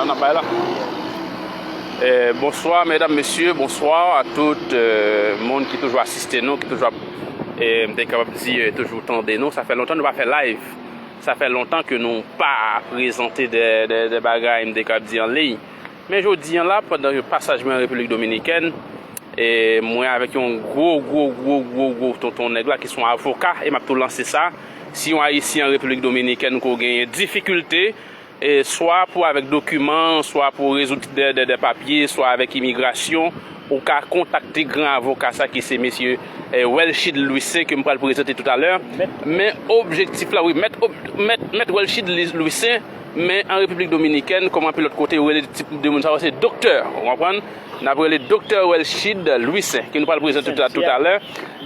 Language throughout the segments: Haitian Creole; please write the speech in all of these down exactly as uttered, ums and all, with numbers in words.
N ap bay la. Eh, bonswa, medam, mesye, bonswa a tout, eh, moun ki toujou asiste nou, ki toujou ap, eh, m te kapab di, eh, toujou tande nou. Sa fè lontan nou pa fè live. Sa fè lontan ke nou pa prezante de, de, de bagay, m te kapab di, an liy. Men jodi a la, pandan pasaj mwen an Repiblik Dominikèn, e mwen avèk yon gwo, gwo, gwo, gwo, gwo tonton nèg la ki se yon avoka, e m ap tou lanse sa. Si yon Ayisyen an Repiblik Dominikèn ke w genyen difikilte, e swa pou avèk dokiman, swa pou rezoud de, de, de papye, swa avèk imigrasyon, ou ka kontakte gran avoka sa ki se mesye, eh, Welchid Louissaint ke m pral prezante toutalè. Men objektif la, wi, mèt, ob- mèt, mèt Welchid Li- Louissaint, men an Repiblik Dominikèn, kòm anpil lòt kote, yo rele tip de moun sa yo, se doktè, ou konprann? N ap rele doktè Welchid Louissaint, ke nou pral prezante touta- toutalè.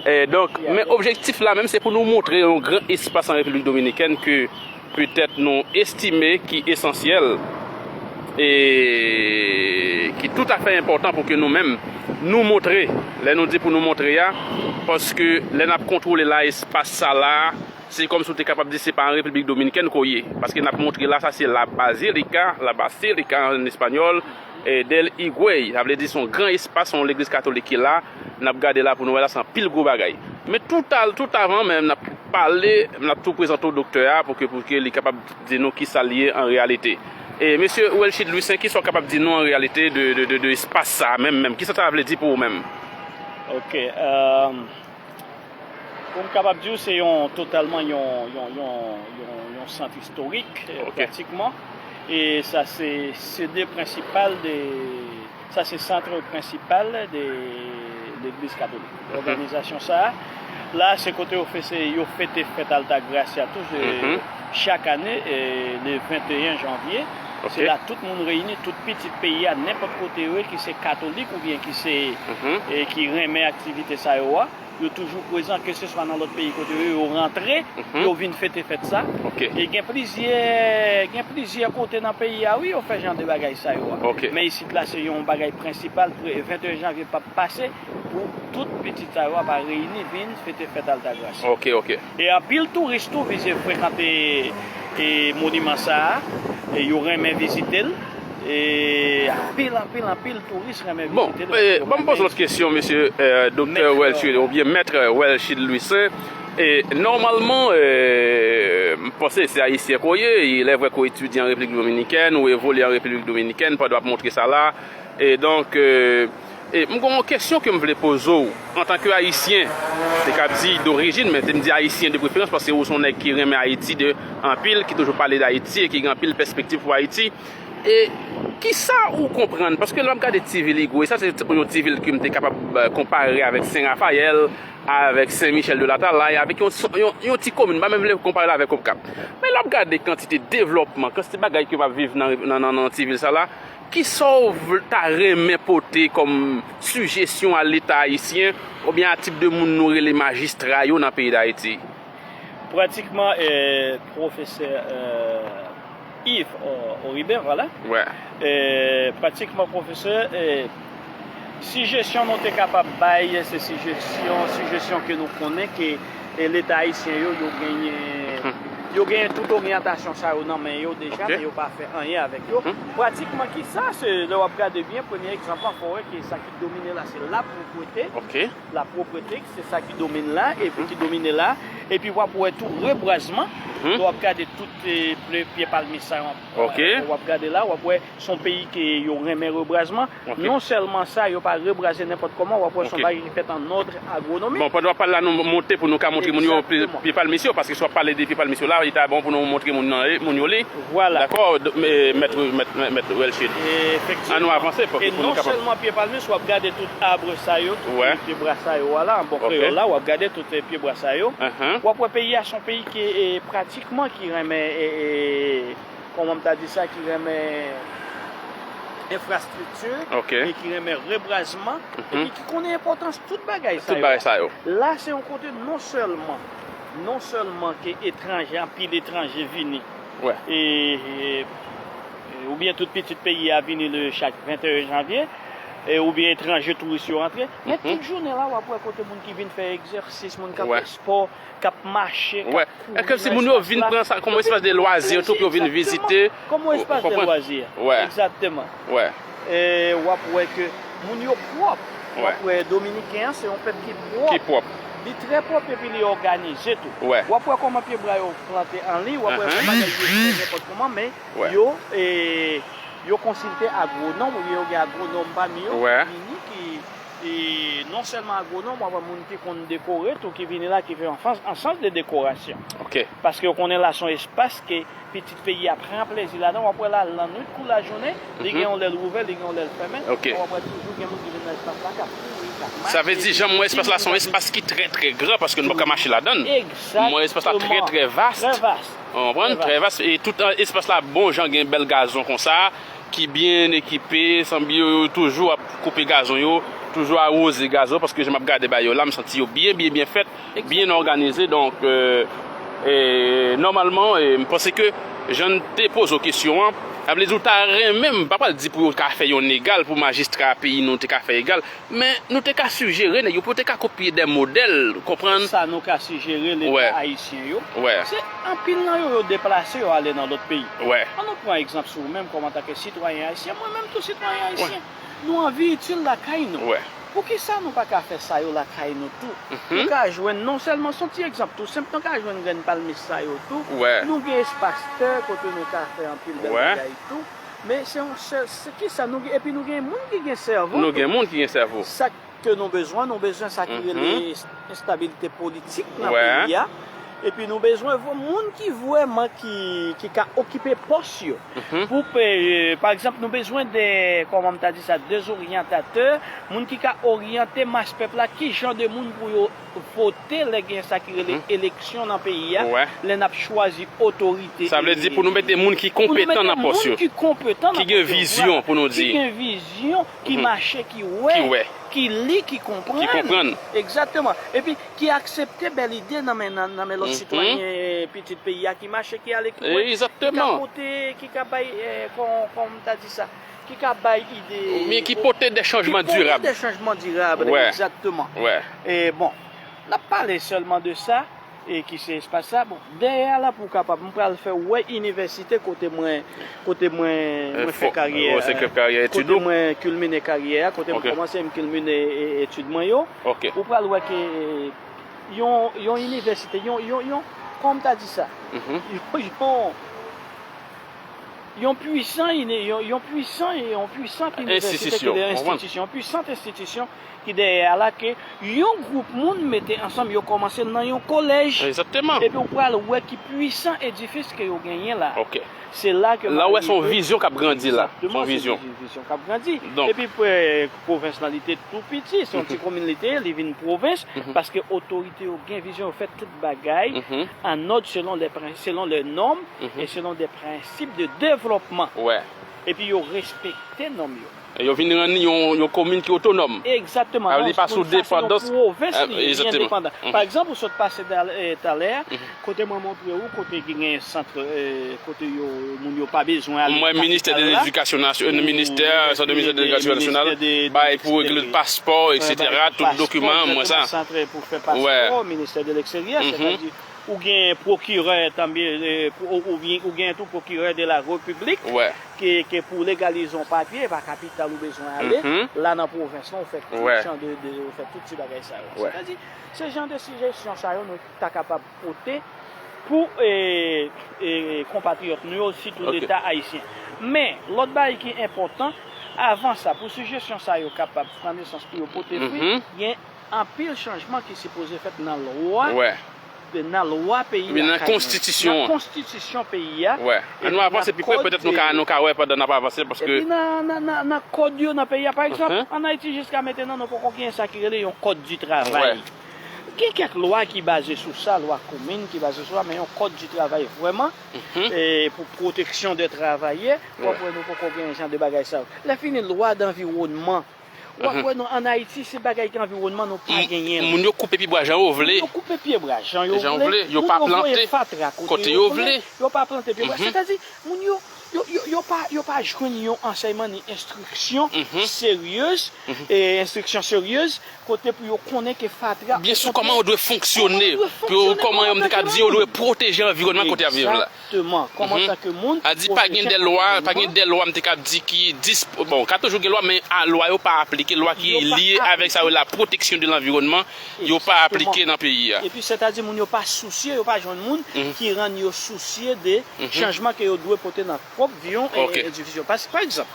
Eh, donk, men objektif la menm, se pou nou montre yon gran espas an Repiblik Dominikèn ke petèt nou estime ki esansyèl e ki toutafè enpòtan pou ke nou menm nou montre, lè nou di pou nou montre a, paske lè n ap kontwole la espas sa la, se kòmsi w te kapab di se pa an Repiblik Dominikèn ke w ye, paske n ap montre la, sa se la Bazilika, la Basilica an espanyòl, e del Higüey, sa vle di se yon gran espas, se yon legliz katolik ki la, n ap gade la pou nou wè la, se anpil gwo bagay. Men tout, al- tout avan menm n ap pale, n ap tou prezante w doktè a pou ke, pou ke li kapab di nou kisa l ye an reyalite. E mesye Welchid Louissaint, kisa w kapab di nou an reyalite de, de, de, de espas sa a menm, menm? Kisa sa vle di pou ou menm? Ok, euh, pou m kapab di w, se yon totalman yon, yon, yon, yon, yon sant istorik, euh, pratikman. E sa se, se de prensipal de Sa se sant prensipal de legliz katolik. Òganizasyon sa a, la, se kote yo fese, yo fete fèt Altagracia tou, se chak ane, e, le venteyen janvye. Se la tout moun reyini, tout pitit peyi a, nenpòt kote yo ye, ki se katolik oubyen ki se, e, ki renmen aktivite sa yo a. Yo toujou prezan, keseswa nan lòt peyi kote yo ye, yo rantre, yo vin fete fèt sa. E gen plizyè, gen plizyè kote nan peyi a, wi, yo fè jan de bagay sa yo a. Men isit la, se yon bagay prensipal, pre- venteyen janvye p ap pase pou tout pitit sa yo a pa reyini vin fete fèt Altagracia. E anpil touris tou vize frekante, e, moniman sa a, e yo renmen vizite l. E anpil, anpil, anpil touris renmen vizite l. Bon, e, ban m poze lòt kesyon, mesye, e, doktè Welchid, oubyen mèt Welchid Louissaint. E nòmalman, e, m panse se ayisyen ke w ye, il est vrai ke w etidye an Repiblik Dominikèn, ou evolye an Repiblik Dominikèn pandan w ap montre sa la. E donk, e, e m gen yon kesyon ke m vle poze w, antanke ayisyen, m te ka di dorijin, men m di ayisyen de preferans, paske ou se yon nèg ki renmen Ayiti de anpil, ki toujou pale d Ayiti e ki gen anpil pèspektiv pou Ayiti. E kisa ou konprann? Paske lè m ap gade ti vil Igwe, sa se yon ti vil ke m te kapab, e, konpare avèk Sen Rafayèl, avèk Sen Michèl de Latalay, avèk yon, yon, yon ti komin, m pa menm vle konpare l avèk Okap. Men lè w ap gade kantite devlòpman, kantite bagay ke m ap viv nan, nan, nan, nan ti vil sa la, kisa w vle, ta renmen pote kòm sijesyon a Leta ayisyen, oubyen a tip de moun nou rele majistra yo nan peyi Dayiti? Pratikman, e, pwofesè, e, Yves O- Oriben, vwala. E, pratikman, pwofesè, e, sijesyon nou te kapab bay, se sijesyon, sijesyon ke nou konnen ke, e, Leta ayisyen yo, yo genyen, yo genyen tout oryantasyon sa yo nan men yo deja, men yo pa fè anyen avèk yo. Pratikman, kisa, se lè w ap gade byen, premye egzanp lan, fò w wè ke sa ki domine la, se lapwoprete. Lapwoprete, se sa ki domine la, epi ki domine la. Epi w ap wè tou rebwazman. Lè w ap gade tout, e, pye, pye palmis sa yo, e, w ap gade la, w ap wè se yon peyi ke yo renmen rebwazman. Non sèlman sa, yo pa rebwaze nenpòt kòman, w ap wè se yon bagay ki fèt an òd agwonomik. Bon, pandan w ap pale la, nou monte pou nou ka montre moun yo pye, pye palmis yo, paske si w ap pale de pye palmis yo la, li ta bon pou nou montre moun nan, moun yo li. Vwala. Dakò, mèt, mèt, mèt, mèt Welchid. An nou avanse pou, pou nou kapab. E non sèlman pye palmis, w ap gade tout ab sa yo, tout pye, pye bwa sa yo a la, an bon kreyòl la, w ap gade tout, e, pye bwa sa yo. W ap wè peyi a se yon peyi ki, e, pratikman ki renmen, e, e, kòman m ta di sa, ki renmen enfrastrikti, e ki renmen rebwazman, epi ki konnen enpòtans tout bagay sa yo. La, se yon kote non sèlman, non sèlman ke etranje, anpil etranje vini, e, e, e, oubyen tout pitit peyi a vini le chak venteyen janvye, e, oubyen etranje, touris yo rantre. Men tout jounen la, w ap wè kote moun ki vin fè egzèsis, moun k ap fè spò, k ap mache, k ap kouri nan espas la. Wè. E kòmsi moun yo vin pran sa kòm espas de lwazi tou pou yo vin vizite. Kòm yon espas de lwazi. Wè. Egzakteman. Wè. E w ap wè ke moun yo pwòp. W ap wè Dominiken an se yon pèp ki pwòp. Ki pwòp. Li trè pwòp epi li òganize tou. Wè. W ap wè kòman pyebwa yo plante an liy, w ap wè yon bagay yo fè nenpòt kòman, men yo, e, yo konsilte agwonòm, oubyen yo gen agwonòm pami yo ki vini, ki, e, non sèlman agwonòm, w ap wè moun ki konn dekore tou, ki vini la, ki fè an sans, an sans de dekorasyon. Ok. Paske yo konnen la se yon espas ke pitit peyi a pran plezi ladan, w ap wè la, lannwit kou lajounen, li gen yon lè l ouvè, li gen yon lè l fèmen. Ok. W ap wè toujou gen moun ki vin nan espas la, k ap kouri, k ap mache. Sa vle di, jan m wè espas la, se yon espas ki trè, trè gran, paske nou p ap ka mache ladan l. Egzakteman. M wè espas la trè, trè vas. Trè vas. Ou konprann? Trè vas. Trè vas. E tout, e, espas la bon jan, gen bèl gazon konsa, ki byen ekipe, sanble yo, yo toujou ap koupe gazon yo, toujou awoze gazon, paske jan m ap gade bagay yo la, m santi yo byen, byen, byen fèt, byen òganize. Donk, e, e, nòmalman, e, m panse ke jan n te poze w kesyon an, sa vle di w ta renmen, m pa pral di pou yo ka fè yonn egal, pou majistra peyi nou te ka fè egal, men nou te ka sijere nèg yo pou yo te ka kopye de modèl, konprann? Sa nou ka sijere Leta ayisyen yo, se anpil nan yo, yo deplase, yo ale nan lòt peyi. Wè. An nou pran egzanp sou ou menm kòm antanke sitwayen ayisyen, mwen menm tou sitwayen ayisyen. Nou anvi itil lakay nou. Wè. Poukisa nou pa ka fè sa yo lakay nou tou? Nou ka jwenn, non sèlman, se yon ti egzanp tou senp, nou ka jwenn grenn palmis sa yo tou. Wè. Nou gen espas tè kote nou ka fè anpil bèl bagay tou. Men se yon sèl, se kisa nou gen, epi nou gen moun ki gen sèvo tou. Nou gen moun ki gen sèvo. Sa ke nou bezwen, nou bezwen sa ki rele estabilite politik nan peyi a. Epi nou bezwen vre moun ki vrèman ki, ki ka okipe pòs yo. Pou peye, pa egzanp, nou bezwen de, kòman m ta di sa, de zoryantatè, moun ki ka oryante mas pèp la, ki jan de moun pou yo vote lè gen sa ki rele eleksyon nan peyi a, lè n ap chwazi otorite. Sa vle di pou nou mete moun ki konpetan nan pòs yo. Pou nou mete moun ki konpetan nan pòs yo, ki gen vizyon pou nou di. Ki gen vizyon, ki mache, ki wè, ki li, ki konprann. Ki konprann. Egzakteman. Epi ki aksepte bèl ide nan men, nan, nan men lòt sitwayen, pitit peyi a, ki mache, ki ale, ki wè, ki ka pote, ki ka bay, e, kòm, kòm m ta di sa, ki ka bay ide. Men ki pote de chanjman dirab. Ki pote de chanjman dirab, egzakteman. E bon, n ap pale sèlman de sa, e ki se espas sa. Bon, dèyè a la pou w kapab, m pral fè w wè inivèsite kote mwen, kote mwen, mwen fè karyè, kote mwen kilmine karyè a, kote m kòmanse, m kilmine, e, etid mwen yo. Ou pral wè ke, e, yon, yon inivèsite, yon, yon, yon, kòman m ta di sa? Yon, yon, yon pwisan, yon, yon pwisan, yon pwisant inivèsite ki de enstitisyon, yon pwisant enstitisyon ki dèyè a la ke yon gwoup moun mete ansanm, yo kòmanse nan yon kolèj. Egzakteman. Epi w pral wè ki pwisan edifis ke yo genyen la. Ok. Se la ke m arive. La w wè se yon vizyon k ap grandi la. Egzakteman, se yon vizyon k ap grandi. Donk. Epi pwovens lan, li te tou piti, se yon ti komin li te ye, li vin pwovens, paske otorite yo gen vizyon, yo fè tout bagay an òd selon les prin-, selon les normes et selon des principes de développement. Epi yo respekte nòm yo. E yo vin rann li yon, yon komin ki otonòm. Egzakteman. Sa vle di li pa sou depandans. Pwovens li, li endepandan. Pa egzanp, ou sot pase talè a, kote mwen montre ou, kote ki gen sant, e, kote yo, moun yo pa bezwen ale kapital la. Mwen, ministè de ledikasyon nasyonal, ministè, sant de ministè de ledikasyon nasyonal, bay pou regle paspò, etsetera, tout dokiman, mwen sa. Egzakteman, sant pou fè paspò, ministè de leksteryè, sètadi ou gen pwokirè, tanbyen, e, ou, ou gen, ou gen tou pwokirè de la repiblik, ke, ke pou legalize yon papye, e pa kapital ou bezwen ale, la nan pwovens lan, ou fè tout jan de, de, ou fè tout ti bagay sa yo. Sètadi, se jan de sijesyon sa yo nou ta kapab pote pou, e, e, konpatriyòt nou yo, sitou Leta ayisyen. Men, lòt bagay ki enpòtan, avan sa, pou sijesyon sa yo kapab pran nesans, pou yo pote fwi, gen anpil chanjman ki sipoze fèt nan lwa, nan lwa peyi a, nan konstitisyon an. Nan konstitisyon peyi a. Ann nou avanse pi pre, petèt nou ka, nou ka wè pandan n ap avanse, paske. Epi nan, nan, nan, nan kòd yo nan peyi a, pa egzanp, ann Ayiti, jiska mentenan, nou poko gen sa ki rele yon code du travail. Gen kèk lwa ki baze sou sa, lwa komin ki baze sou sa, men yon code du travail vrèman, e, pou pwoteksyon de travayè, w ap wè nou poko gen jan de bagay sa yo. Lè fini, lwa danviwònman. W ap wè nou, ann Ayiti, se bagay ki anviwònman nou pa genyen l. Moun yo koupe pyebwa jan yo vle. Moun yo koupe pyebwa jan yo vle. Jan yo vle. Yo pa plante kote yo vle. Yo pa plante pyebwa. Sètadi, moun yo, yo, yo, yo pa, yo pa jwenn yon ansèyman ni enstriksyon seryez, e enstriksyon seryez, kote pou yo konnen ke fatra. Byen sou kòman yo dwe fonksyone, pou yo, kòman yo, m te ka di, yo dwe pwoteje anviwònman kote y ap viv la. Egzakteman. Kòman, antanke moun, A di pa gen de lwa, pa gen de lwa, m te ka di, ki dis, bon, ka toujou gen lwa, men a lwa yo pa aplike, lwa ki lye avèk sa yo la pwoteksyon de lanviwònman, yo pa aplike nan peyi a. Epi sètadi moun yo pa sousye, yo pa jwenn moun ki rann yo sousye de chanjman ke yo dwe pote nan pwòp vi yon endividi. Pa, pa egzanp,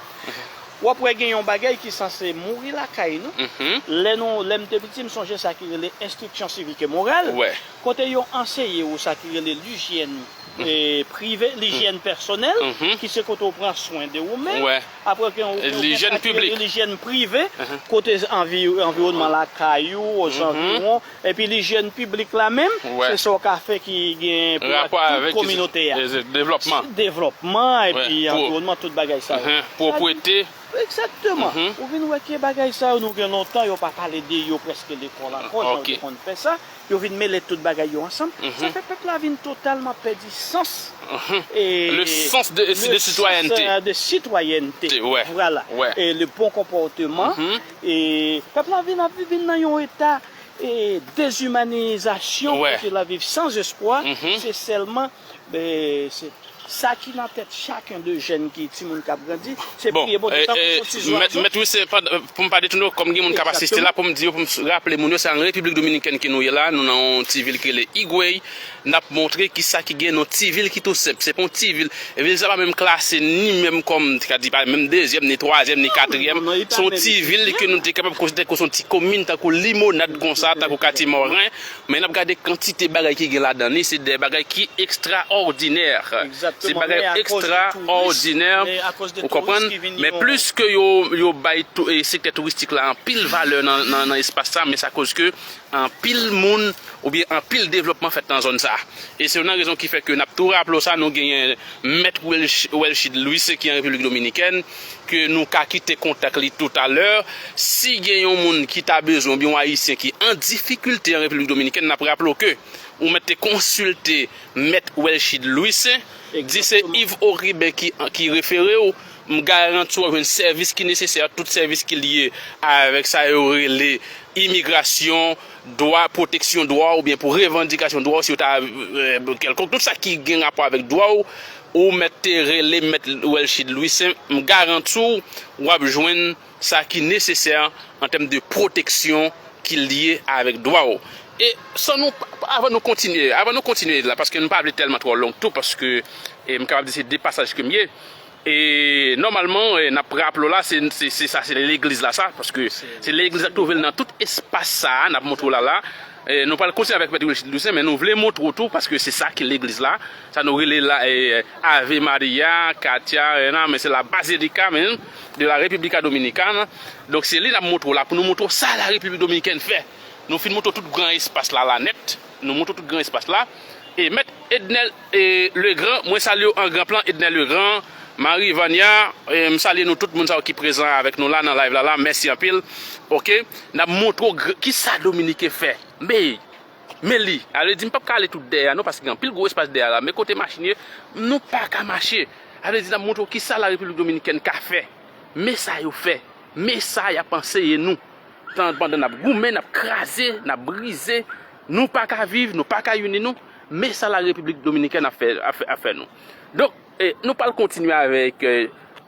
w ap wè gen yon bagay ki sanse mouri lakay nou. Lè nou, lè m te piti, m sonje sa ki rele enstriksyon sivik e moral. Kote yo anseye ou sa ki rele lijyèn e, prive, lijyèn pèsonèl, ki se kote ou pran swen de ou menm. Apre ke ou gen sa ki rele lijyèn prive, kote anvi, anviwònman lakay ou, ozanviwon, epi lijyèn piblik la menm, se sa w ka fè ki gen pou tout kominote a. Devlòpman, epi anviwònman, tout bagay sa yo. Pwopwete. Egzakteman. Ou vin wè ke bagay sa yo, nou gen lontan, yo pa pale de yo prèske lekòl ankò, jan yo te konn fè sa. Yo vin mele tout bagay yo ansanm, sa fè pèp la vin totalman pèdi sans. Le sens de, de sitwayènte. De sitwayènte. Vwala. E le bon konpòteman. E pèp la vin ap vin nan yon eta e dezimanizasyon, kote l ap viv san espwa. Se sèlman, e, se sa ki nan tèt chaken de jèn ki timoun k ap grandi, se priye Bondye tankou se yon ti zwazo. Mèt Wilson, pou m pa detounen w, kòm gen moun k ap asiste la, pou m di yo, pou m raple moun yo, se an Repiblik Dominikèn ke nou ye la, nou nan yon ti vil ki rele Higüey, n ap montre kisa ki gen nan yon ti vil ki tou senp, se pa yon ti vil, vil sa pa menm klase ni menm kòm, ka di pa menm dezyèm, ni twazyèm, ni katriyèm, se yon ti vil ke nou te kapab konsidere kòm se yon ti komin tankou Limonad konsa, tankou Katye Mòren, men n ap gade kantite bagay ki gen ladan li, se de bagay ki ekstraòdinè. Se bagay ekstraòdinè, ou konprann? Men plis ke yo, yo bay tou, e, sektè touristik la anpil valè nan, nan, nan espas sa, men se akoz ke anpil moun oubyen anpil devlòpman fèt nan zòn sa. E se youn nan rezon ki fè ke n ap tou raple w sa, nou genyen Mèt Welch-, Welchid Louis ki an Repiblik Dominikèn, ke nou ka kite kontak li toutalè. Si gen yon moun ki ta bezwen, oubyen yon Ayisyen ki an difikilte an Repiblik Dominikèn, n ap raple w ke ou mèt te konsilte Mèt Welchid Louis, di se Yves Oriben ki, ki refere w, m garanti w ap jwenn sèvis ki nesesè, tout sèvis ki lye avèk sa yo rele imigrasyon, dwa, pwoteksyon dwa w, oubyen pou revandikasyon dwa w, si w ta, e, kèlkonk, tout sa ki gen rapò avèk dwa w, ou mèt te rele Mèt Welchid Louis, m garanti w, w ap jwenn sa ki nesesè an tèm de pwoteksyon ki lye avèk dwa w. E san nou, avan nou kontinye, avan nou kontinye la, paske nou pa vle tèlman twò long tou, paske, e, m kapab di se de pasaj ke m ye. E nòmalman, e, n ap raple w la, se, se, se sa, se legliz la sa, paske se legliz la k twouve l nan tout espas sa a, n ap montre w la la. E, nou pral kontinye avèk Mèt Wilchid Louis, men nou vle montre w tou, paske se sa ki legliz la. Sa nou rele la, e, Ave Maria, Katia, e, nan, men se la Bazilika menm, de la República Dominicana. Donk, se li n ap montre w la, pou nou montre w sa la Repiblik Dominikèn fè. Nou fin montre w tout gran espas la, la nèt. Nou montre w tout gran espas la. E Mèt Ednel, e, Legrand, mwen salye w an gran plan, Ednel Legrand, Marie Vania, e, m salye nou tout moun sa yo ki prezan avèk nou la nan live la, la. Mèsi anpil. Oke? N ap montre w gr-, kisa Dominiken fè. Men, men li. A vle di, m p ap ka ale tout dèyè a, non, paske gen anpil gwo espas dèyè a la. Men kote machin ye, nou pa ka mache. A vle di, n ap montre w kisa la Repiblik Dominikèn ka fè. Men sa yo fè. Men sa y ap anseye nou. Tan, pandan n ap goumen, n ap kraze, n ap brize, nou pa ka viv, nou pa ka ini nou. Men sa la Repiblik Dominikèn ap fè, ap fè, ap fè nou. Donk, e, nou pral kontinye avèk, e,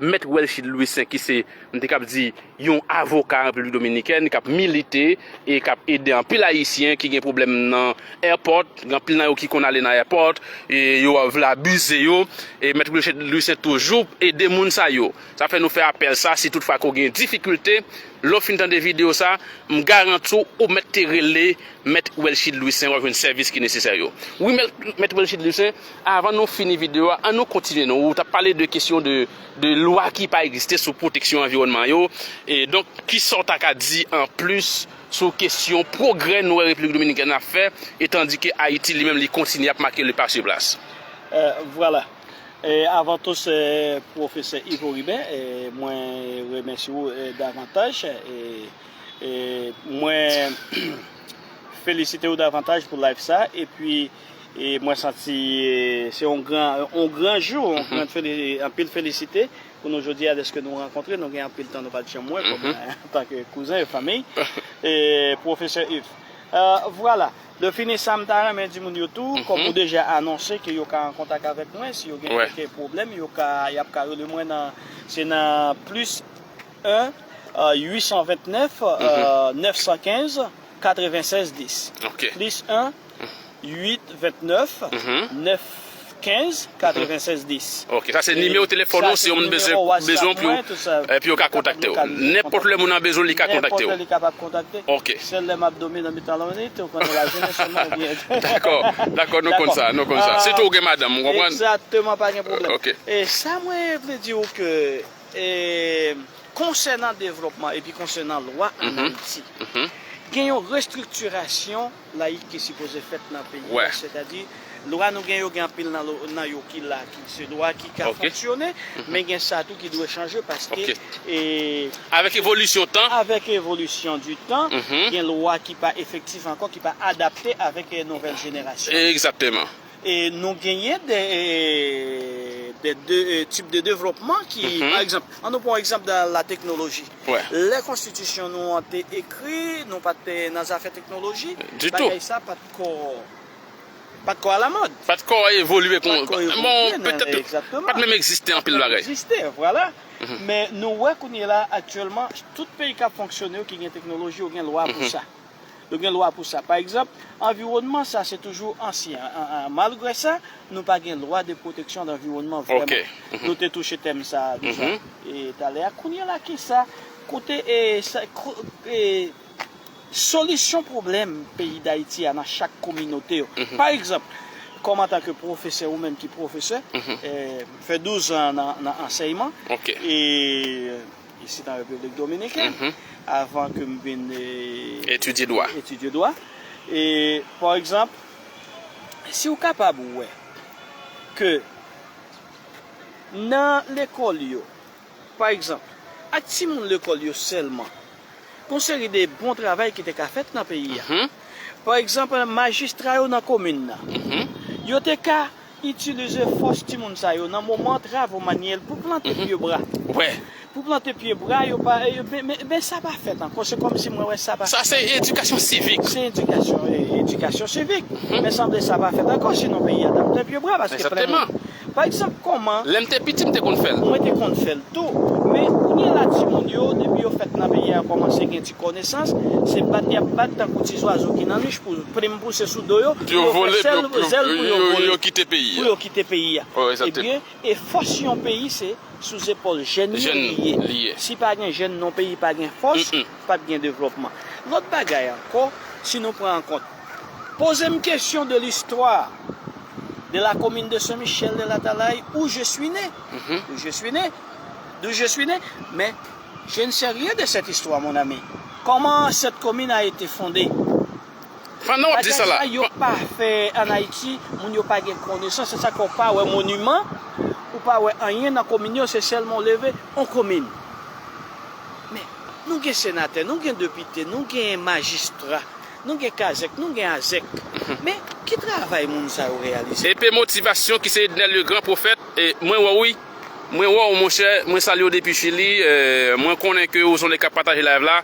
Mèt Welchid Louis, ki se, m te kab di, yon avoka an Repiblik Dominikèn, k ap milite e k ap ede anpil Ayisyen ki gen pwoblèm nan airport. Gen anpil nan yo ki konn ale nan airport, e yo vle abize yo. E Mèt Welchid Louis toujou ede moun sa yo. Sa fè nou fè apèl sa, si tout fwa ke w gen difikilte, lè w fin tande videyo sa, m garanti w, ou mèt te rele Mèt Welchid Louis, w ap jwenn sèvis ki nesesè yo. Wi, Mèt, Mèt Welchid Louis, avan nou fini videyo a, an nou kontinye non. Ou t ap pale de kesyon de, de lwa ki pa egziste sou pwoteksyon anviwònman yo. E donk, kisa w ta ka di anplis sou kesyon pwogrè nou wè Repiblik Dominikèn ap fè, e tandike Ayiti li menm li kontinye ap make le pa sur plas? E, vwala. E, avan tou, se pwofesè Yves Oriben, e, mwen remèsye w, e, davantaj, e, e, mwen felisite w davantaj pou live sa, epi E mwen santi, e, se yon gran, yon gran jou, yon gran feli-, anpil felisite pou nou jodi a dèske nou rankontre, nou gen anpil tan nou pa t janm wè kòm, antanke kouzen e fanmi. E, pwofesè Yves. E, vwala. Lè fini sa, m ta renmen di moun yo tou, kòm ou deja anonse ke yo ka an kontak avèk mwen, si yo gen kèk pwoblèm, yo ka, y ap ka rele mwen nan, se nan plis en, uit san ventnèf, nèf san kenz, katrevennsèz dis. Plis en, uit ventnèf, nèf kenz, katrevennsèz dis. Ok, sa se nimewo telefòn ou, si yon moun bezwen, bezwen pou yo, epi yo ka kontakte w. Nenpòt lè moun nan bezwen, li ka kontakte w. Nenpòt lè li kapab kontakte. Ok. Sèl lè m ap dòmi nan mitan lannwit, ou konnen lajounen sèlman ou byen. Dakò, dakò, nou konn sa, nou konn sa. Sitou ou gen madanm, ou konprann? Egzakteman, pa gen pwoblèm. Ok. E sa mwen vle di w ke, e, konsènan devlòpman epi konsènan lwa ann Ayiti, gen yon restriktirasyon layik ki sipoze fèt nan peyi a, sètadi lwa nou gen yo, gen anpil nan lo-, nan yo ki la, ki se lwa ki ka fonksyone, men gen sa tou ki dwe chanje paske, e, avèk evolisyon tan, avèk evolisyon di tan, gen lwa ki pa efektif ankò, ki pa adapte avèk, e, nouvèl jenerasyon. Egzakteman. E nou genyen de, e, de, de, e, tip de devlòpman ki, pa egzanp, ann nou pran egzanp dan la teknoloji. Lè konstitisyon nou an te ekri, nou pa t nan zafè teknoloji, bagay sa pa t ko, pa t ko alamòd. Pa t ko evolye kon, bon, petèt, pa t menm egziste anpil bagay. Egziste, vwala. Men nou wè kounye la, aktyèlman, tout peyi k ap fonksyone yo ki gen teknoloji, yo gen lwa pou sa. Nou gen lwa pou sa. Pa egzanp, anviwònman sa se toujou ansyen. An, an, malgre sa, nou pa gen lwa de pwoteksyon danviwònman vrèman. Nou te touche tèm sa a deja. E talè a, kounye la, kisa kote, e, sa, ko-, e, solisyon pwoblèm peyi Dayiti a nan chak kominote yo. Pa egzanp, kòm antanke pwofesè, ou menm ki pwofesè, e, fè douz an nan, nan ansèyman, e, isit an Repiblik Dominikèn, avan ke m vin, e, etidye dwa. Etidye dwa. E, pa egzanp, si w kapab wè ke nan lekòl yo, pa egzanp, ak timoun lekòl yo sèlman, gon seri de bon travay ki te ka fèt nan peyi a. Pa egzanp, majistra yo nan komin nan, yo te ka itilize fòs timoun sa yo nan moman travo manyèl pou plante pye bwa. Pou plante pye bwa, yo pa, yo, men, men, men sa pa fèt ankò. Se kòmsi mwen wè sa pa fèt. Sa se edikasyon sivik. Se edikasyon, e, edikasyon sivik. Men sanble sa pa fèt ankò, sinon peyi a t ap plante pye bwa, paske plante. Pa egzanp, kòman. Lè m te piti, m te konn fè l. Mwen te konn fè l tou. Men kounye a la, timoun yo, depi yo fèt nan peyi a, yo kòmanse gen ti konesans, se bat y ap bat tankou ti zwazo ki nan nich pou plim pouse sou do yo, pou yo fè sèl, zèl pou yo vole, pou yo kite peyi a. Ebyen, e fòs yon peyi, se sou zepòl jèn yo li ye. Si pa gen jèn nan peyi, pa gen fòs, p ap gen devlòpman. Lòt bagay ankò, si nou pran an kont, poze m kesyon de listwa de la commune de Saint-Michel de l'Atalay, où je suis né. Où je suis né. D'où je suis né. Mais je ne sais rien de cette histoire, mon ami. Comment cette commune a été fondée? Pandan w ap di sa la, bagay sa yo pa fè an Ayiti, moun yo pa gen konesans, se sa ke w pa wè moniman, ou pa wè anyen nan komin yo, se sèlman w leve, on komin. Men, nou gen senatè, nou gen depite, nou gen majistra, nou gen kazèk, nou gen azèk. Men, ki travay moun sa yo reyalize? Epe motivasyon ki se Ednè Legrand Pwofèt, e mwen wè w wi. Mwen wè w, monchè, mwen salye w depi Chili. E, mwen konnen ke ou se yon nèg k ap pataje live la.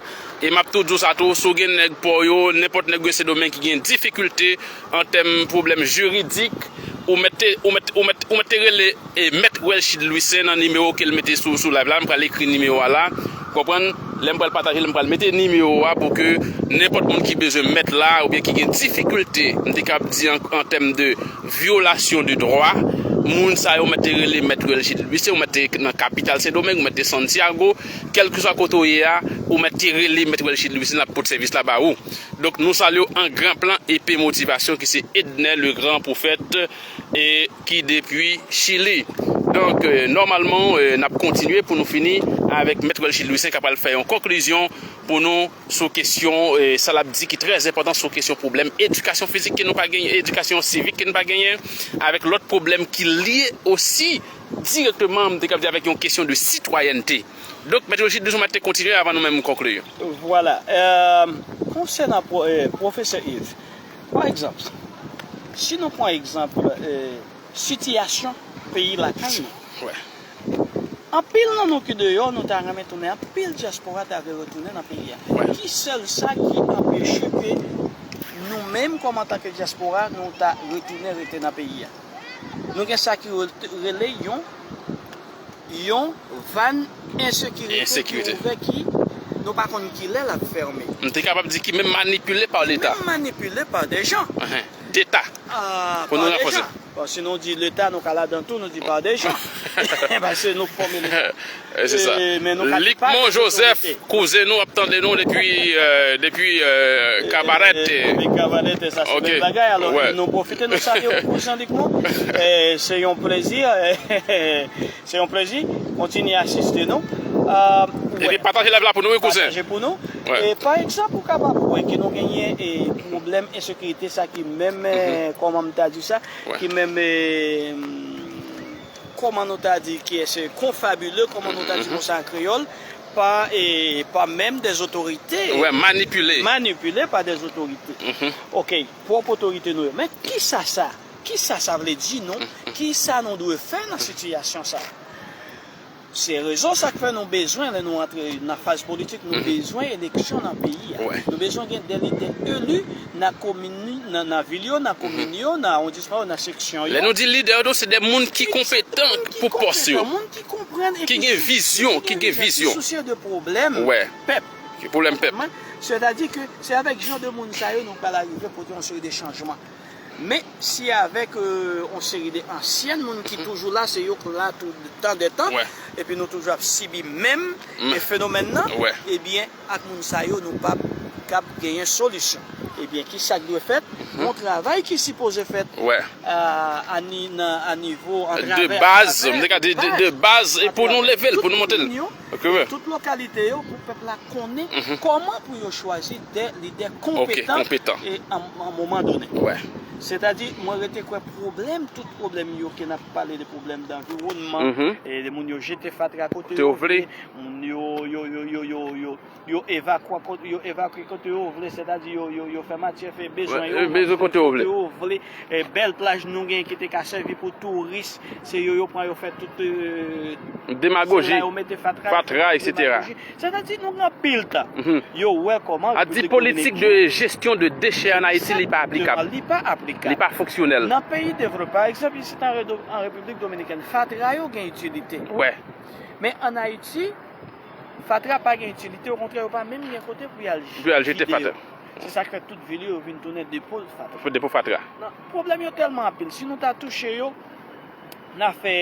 E m ap tou di w sa tou, si w gen nèg pa w yo, nenpòt nèg yo Sendomeng ki gen difikilte an tèm pwoblèm jiridik, ou mèt te, ou mèt, ou mèt, ou mèt te rele, e, Mèt Welchid Louissaint nan nimewo ke l mete sou, sou live la. M pral ekri nimewo a la. Konprann? Lè m pral pataje l, m pral mete nimewo a pou ke nenpòt moun ki bezwen mèt la oubyen ki gen difikilte, m te kab di an, an tèm de vyolasyon de dwa, moun sa yo mèt te rele Mèt Welchid Louissaint, ou mèt te nan kapital Sendomeng, ou mèt te Santiago, kèlkeswa kote w ye a, ou mèt te rele Mèt Welchid Louissaint, l ap pote sèvis la ba ou. Donk, nou salye w an gran plan, epe motivasyon ki se Ednè Legrand Pwofèt, e ki depi Chili. Donk, e, nòmalman, e, n ap kontinye pou nou fini avèk Mèt Welchid Louissaint k ap pral fè yon konklizyon pou nou sou kesyon, e, sa l ap di ki trè enpòtan sou kesyon pwoblèm edikasyon fizik ke nou pa genyen, edikasyon sivik ke nou pa genyen, avèk lòt pwoblèm ki lye osi dirèkteman, m te kab di, avèk yon kesyon de sitwayènte. Donk, Mèt Welchid Louissaint, ou mèt te kontinye avan nou menm konkli. Vwala. E, konsènan pwo-, e, pwofesè Yves, pa egzanp, Si nou pran egzanp, eh, sitiyasyon peyi lakay nou. Wè. Anpil nan nou ki deyò, nou ta renmen tounen, anpil dyaspora ta vle retounen nan peyi a. Wè. Ki sèl sa ki anpeche ke nou menm kòm antanke dyaspora, nou ta retounen rete nan peyi a? Nou gen sa ki re- rele yon yon vàn ensekirite ki Ensekirite. Ouvè ki nou pa konn kilè l ap fèmen. M te kapab di ki menm manipile pa Leta. Menm manipile pa de jan. Ahan. Deta. Ah, Pou nou pa de ranfòse. Jan. Bon, si nou di Leta, nou ka ladan tou, nou di pa de jan. Paske nou fòme Leta. Eh, se sa. Eh, men nou ka Likmon pa de Joseph, otorite. Kouzen nou ap tande nou depi, eh, depi eh, Kabarèt. Eh, depi Kabarèt, sa se Ok. Bèl bagay. Alò, Wè. Nou pwofite, nou salye w, kouzen Likmon. Eh, se yon plezi. Eh, se yon plezi. Kontinye asiste nou. Ah, Epi pataje live la pou nou, wi, kouzen. Pataje pou nou. Wè. E pa egzanp, ou kapab wè ke nou genyen e pwoblèm ensekirite, sa ki menm, eh, kòman m ta di sa, Wè. Ki menm, eh, kòman nou ta di, ki se konfabile, kòman nou ta di konsa an kreyòl, pa, eh, pa menm de otorite. Wè, manipile. Manipile pa de otorite. Ok, pwòp otorite nou yo. Men kisa sa? Kisa sa vle di nou? Kisa nou dwe fè nan sitiyasyon sa? Se rezon sa k fè nou bezwen, lè nou antre nan faz politik, nou bezwen eleksyon nan peyi a. Wè. Nou bezwen gen de lidè eli nan komin, nan, nan vil yo, nan komin yo, nan awondisman yo, nan seksyon yo. Lè nou di lidè yo, se de moun ki konpetan pou pòs yo. Moun ki konprann e Ki gen vizyon, ki gen vizyon. Ki sousye de pwoblèm Wè. Pèp. Ki pwoblèm pèp. Sètadi ke se avèk jan de moun sa yo nou pral arive pote yon seri de chanjman. Men si avèk euh, yon seri de ansyen moun ki toujou la, se yo k la tout tan de tan, Wè. Epi nou toujou ap sibi menm e fenomèn nan, Wè. Ebyen, ak moun sa yo, nou p ap kab genyen solisyon. Ebyen, ki sa k dwe fèt? Yon travay ki sipoze fèt Wè. a, a ni, nan, a nivo, an De travè, baz, an m te ka di de, travè, de baz, e an pou nou travè leve l, pou tout nou monte l. komin yo, Ok, wè. Tout lokalite yo, pou pèp la konnen kòman pou yo chwazi de lidè konpetan konpetan. E an, an moman donnen. Wè. Sètadi, mwen rete kwè pwoblèm, tout pwoblèm yo ke n ap pale de pwoblèm danviwònman, e de moun yo jete fatra kote Kote yo vle. Moun yo, yo, yo, yo, yo, yo, yo evakwe kote, yo evakwe kote yo vle, sètadi yo, yo, yo fè matyè fè bezwen Wè, yo, yo bezwen kote yo vle. Kote yo vle. E bèl plaj nou gen ki te ka sèvi pou touris, se yo, yo pran, yo fè tout, euh, Demagoji, sèl la yo mete fatra, fatra, et cetera. Demagoji. Sètadi nou gen anpil tan. Yo wè kòman A di politik de jesyon de dechè an Ayiti, li pa aplikab. Li pa aplikab. Li pa fonksyonèl. Nan peyi devlope, pa egzanp, isit an Redo- an Repiblik Dominikèn, fatra yo gen itilite. Wè. Men an Ayiti, fatra pa gen itilite, okontrè, yo pa menm gen kote pou y al Pou y al jete vide yo. Fatra. Se sa k fè tout vil yo vin tounen depo fatra. Pou depo fatra. Non, pwoblèm yo tèlman anpil. Si nou ta touche yo, n a fè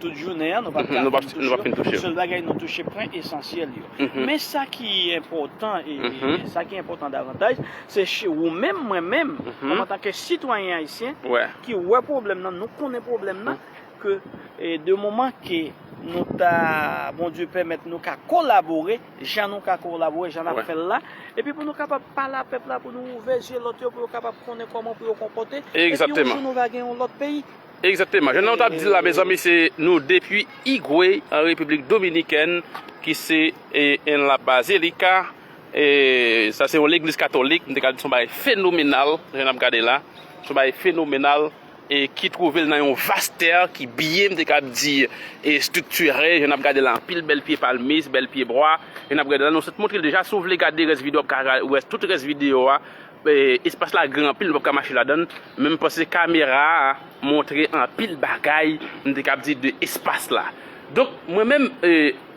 tout jounen an, nou p ap Mhm, nou p ap- fin nou p ap fin touche yo. Sèl bagay, nou touche pwen esansyèl yo. Men sa ki enpòtan, e sa ki enpòtan davantaj, se ch- ou menm, mwen menm, kòm antanke sitwayen ayisyen, Wè. Ki wè pwoblèm nan, nou konnen pwoblèm nan, ke e, de moman ke nou ta, Bondye pèmèt nou ka kolabore, jan nou ka kolabore, jan n ap Wè. Fè l la, epi pou nou kapab pale a pèp la, pou nou ouvè zye lòt yo, pou yo kapab konnen kòman pou yo konpòte, Egzakteman. Epi yon jou nou va gen yon lòt peyi. Egzakteman. Jan nou t ap di l la, mezanmi, se nou depi Higüey, an Repiblik Dominikèn, ki se e, en la Bazilika. E, sa se yon legliz katolik, m te ka di se yon bagay fenomenal, jan n ap gade la. Se yon bagay fenomenal, e ki twouve l nan yon vastè ki byen, m te ka di, e estriktire, jan n ap gade la, anpil bèl pye palmis, bèl pye bwa, jan n ap gade la, nou sot montre l deja, si w vle gade rès videyo, w ap ka wè tout rès videyo a, e, espas la gran anpil, nou p ap ka mache ladan l, men m panse kamera a montre anpil bagay, m te ka di de espas la. Donk, mwen menm, e,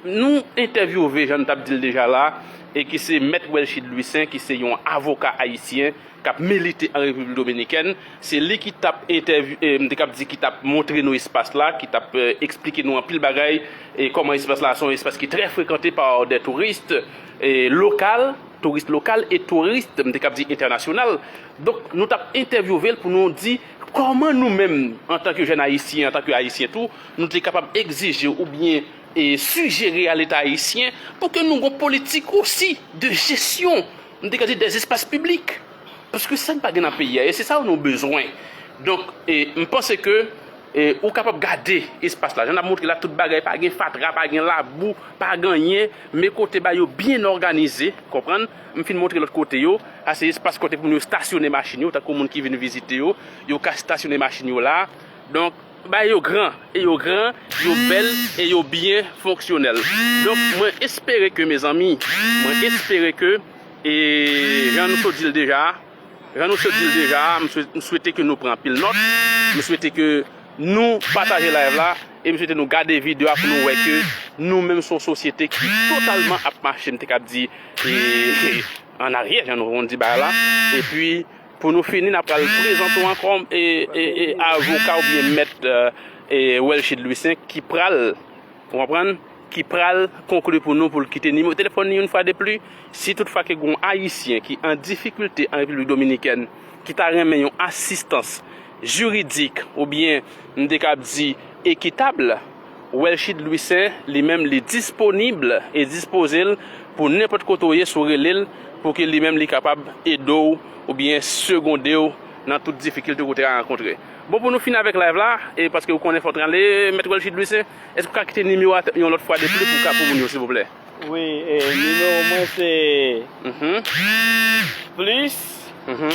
nou entèvyouve, jan n t ap di l deja la, e ki se Mèt Welchid Louissaint, ki se yon avoka ayisyen k ap milite an Repiblik Dominikèn. Se li ki t ap entèvyou, e, m te k ap di, ki t ap montre nou espas la, ki t ap, e, eksplike nou anpil bagay, e kòman espas la, se yon espas ki trè frekante pa de touris, e, lokal, touris lokal e touris, m te k ap di entènasyonal. Donk, nou t ap entèvyouve l pou nou di kòman nou menm, antanke jèn ayisyen, antanke ayisyen tou, nou te kapab egzije oubyen, e, sijere a Leta ayisyen pou ke nou gon politik osi de jesyon, m te ka di, dèz espas piblik. Paske sa n pa gen nan peyi a, e se sa nou bezwen. Donk, e, m panse ke, E ou kapab gade espas la, jan n ap montre la, tout bagay, pa gen fatra, pa gen labou, pa gen anyen, men kote bagay yo byen òganize, konprann? M fin montre lòt kote yo, sa se espas kote pou moun yo stasyone machin yo, tankou moun ki vin vizite yo, yo ka stasyone machin yo la. Donk, bagay yo gran, e yo gran, yo bèl, e yo byen fonksyonèl. Donk, mwen espere ke, mezanmi, mwen espere ke, e jan nou sot di l deja, Jan nou sot di l deja, m swe- m swete ke nou pran anpil nòt. M swete ke nou pataje live la. E m swete nou gade videyo a pou nou wè ke nou menm se yon sosyete ki totalman ap mache, m te kab di, e, e, an aryè, jan nou konn di bagay la. Epi, pou nou fini, n ap pral prezante w ankò, e, e, e, avoka oubyen mèt, e, e, Welchid Louissaint ki pral Ou konprann? Ki pral konkli pou nou pou l kite nimewo telefòn li yon fwa de pli. Si toutfwa ke gen yon Ayisyen ki an difikilte an Repiblik Dominikèn, ki ta renmen yon asistans jiridik oubyen, m te kab di, ekitab, Welchid Louissaint, li menm, li disponib e dispoze l pou nenpòt kote w ye si w rele l, pou ke li menm li kapab ede w oubyen segonde w nan tout difikilte w te ka rankontre. Bon, pou nou fini avèk live la, e paske ou konnen fò w t rale, Mèt Welchid Louissaint, èske w ka kite nimewo a yon lòt fwa de pli pou ka pou moun yo, silvouplè? Wi, e nimewo mwen se Mhm. plis Mhm.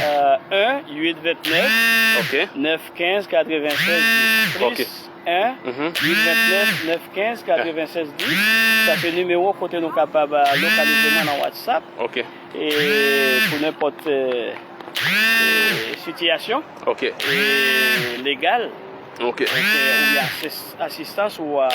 euh, un, huit vingt-neuf, Ok. neuf quinze, quatre-vingt-seize, Ok. plis un, Mhm. huit vingt-neuf, neuf quinze, quatre-vingt-seize, dix. Sa se nimewo kote nou kapab euh, lokalize mwen nan WhatsApp. Ok. E pou nenpòt euh, e, sitiyasyon Ok. e, legal. Ok. Donk, e, oubyen asis- asistans ou, a,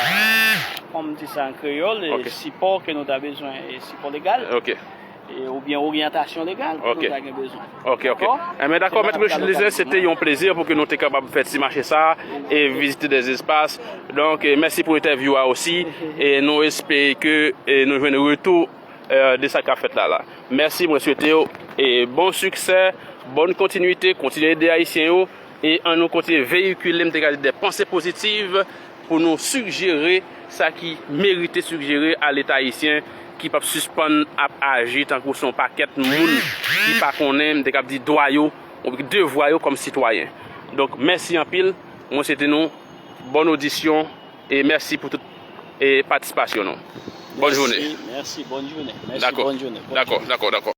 kòm di sa an kreyòl, e, Ok. sipò ke nou ta bezwen, e, sipò legal, Ok. e, oubyen oryantasyon legal Ok. nou ta gen bezwen. Ok, ok. Dakò? Enben, dakò, Se Mèt la Richard Lizè, se te yon plezi pou ke nou te kapab fè ti mache sa e vizite de espas. Donk, e, mèsi pou entèvyou a osi. E nou espere ke e, nou jwenn retou eh, de sa k ap fèt la la. Mèsi, mwen swete w eh, bon siksè, bòn kontinite, kontinye ede Ayisyen yo, e ann nou kontinye veyikile, m te ka di, de panse pozitiv pou nou sigjere sa ki merite sigjere a Leta ayisyen ki p ap sispann ap aji tankou se yon pakèt moun ki pa konnen, m te ka di, dwa yo, devwa yo kòm sitwayen. Donk, mèsi anpil, mwen swete nou bòn odisyon, e mèsi pou tout e patisipasyon nou. Bòn jounen. Mèsi, mèsi, bòn jounen. Mèsi, Dakò. Bòn jounen. Bòn Dakò, jounen. Dakò, dakò.